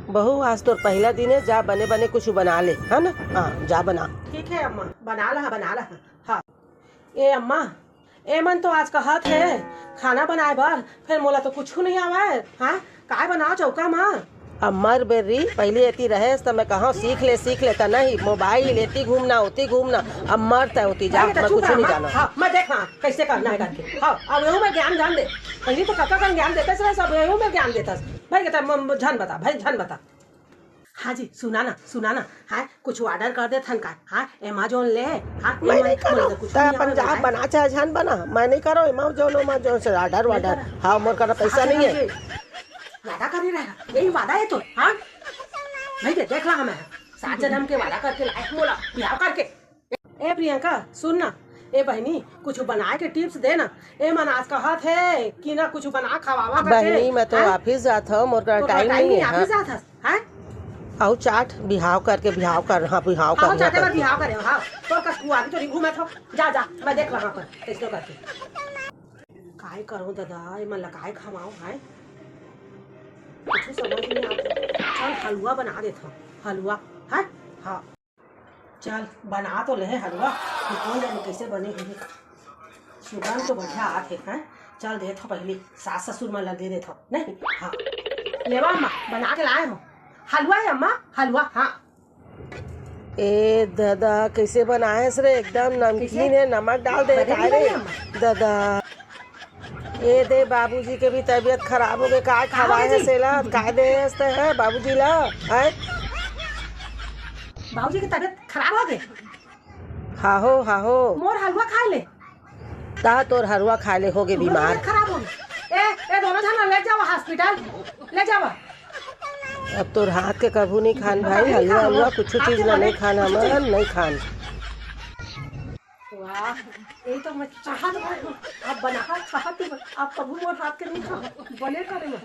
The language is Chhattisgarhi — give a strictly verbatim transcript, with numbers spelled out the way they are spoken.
बहू, आज तोर पहिला दिन हे, जा बने बने कुछ बना ले, है ना? हाँ, जा बना। ठीक है अम्मा, बना लहा, बना लहा। हाँ। ए अम्मा, एमन तो आज कहत हे खाना बनाए बर, फेर मोला तो कुछु नहीं आवय। हाँ, काय बनाओ चौका मा? अम्मर बेर्री, पहिली एती रहेस त मैं कहा सीख ले, सीख ले, त नहीं, मोबाइल, एती घूमना, ओती घूमना। अम्मर तय ओती जा, भाई, मैं चुप कुछु रह, नहीं हाँ, जाना। हाँ, मैं देख, हाँ, कैसे करना है करके। हाँ, अब एहू में ज्ञान जान दे। पहिली तो कका कन ज्ञान देतस रहे, सब एहू में ज्ञान देतस। भाई, के त म-, म-, झन बता, भाई, झन बता। हाँ जी, सुना ना, सुना ना, हाँ, कुछ order कर देथन का? हाँ, Amazon ले, हाँ, मैं एमा-, नहीं करो। मोला तो कुछ तय नहीं अपन आवत जा भाई। बना, चाहे झन बना, मैं नहीं करो। एमा जोन, ओमा जोन से order नहीं वाडर, करा। हाँ, मोर करा पैसा सात नहीं जनम है। के वादा करे रहा, यही वादा है तो, हाँ? नहीं दे, देख ला हमें, सात जनम के वादा करके लाए, मोला, बिहाव करके। ए प्रियंका, सुन ना, ए बहिनी, कुछ बनाए के tips दे ना। एमन आज कहत हे कि ना कुछ बना खवावा करके। बहिनी, मैं तो हाँ? office जात हव, मोर करा तो time time नहीं नहीं है, office हाँ। जात हस, हैं? अउ चाट, बिहाव करके, बिहाव कर, हाँ, बिहाव हाँ, कर, चाटे बर बिहाव करे, हाँ। तोर कस कुआरी तो नहीं घूमत हो। जा, जा, मैं देख रहा पर, कैसे करके। काय करो दादा, एमन ला काय खवाओ, हैं? कुछ समझ नहीं आता। चल, हलवा बना देत हव, हलवा, हैं? हाँ। चल, बना तो ले हलवा, फेर कोन जाने कैसे बने होही। सुगंध तो बढ़िया आत हे, हैं? चल, देत हव पहिली, सास ससुर मन ला दे देत हव, नहीं? हाँ। लेवा अम्मा, बना के लाए हव। हलवा हे अम्मा, हलवा, हाँ। ए ददा, कैसे बनाएस रे? एकदम नमकीन कैसे? हे, नमक डाल दे, बने काय नहीं रे? बने अम्मा? ददा। ए दे, बाबूजी के भी तबीयत खराब हो गए, काय का खवाए हे बाबूजी? सेला, काय दे हस ते हे बाबूजी ला, हैं? बाबूजी के तबीयत खराब हो गए? हाहो, हाहो। मोर हलवा खाए ले। ता तोर हलवा खाए ले हो गए मोर बीमार। तबीयत खराब हो गए। ए, ए दोनों झन ले जावा hospital, ले जावा। अब तोर हाथ के कभू नहीं खान भाई, हलवा, हलवा, कुछ चीज ला नहीं खान, हमन नहीं खान। वाह, यही तो मैं चाहत हूँ। अब बना खात हूँ, अब कभू मोर हाथ के नहीं खाओ, बने करे मैं।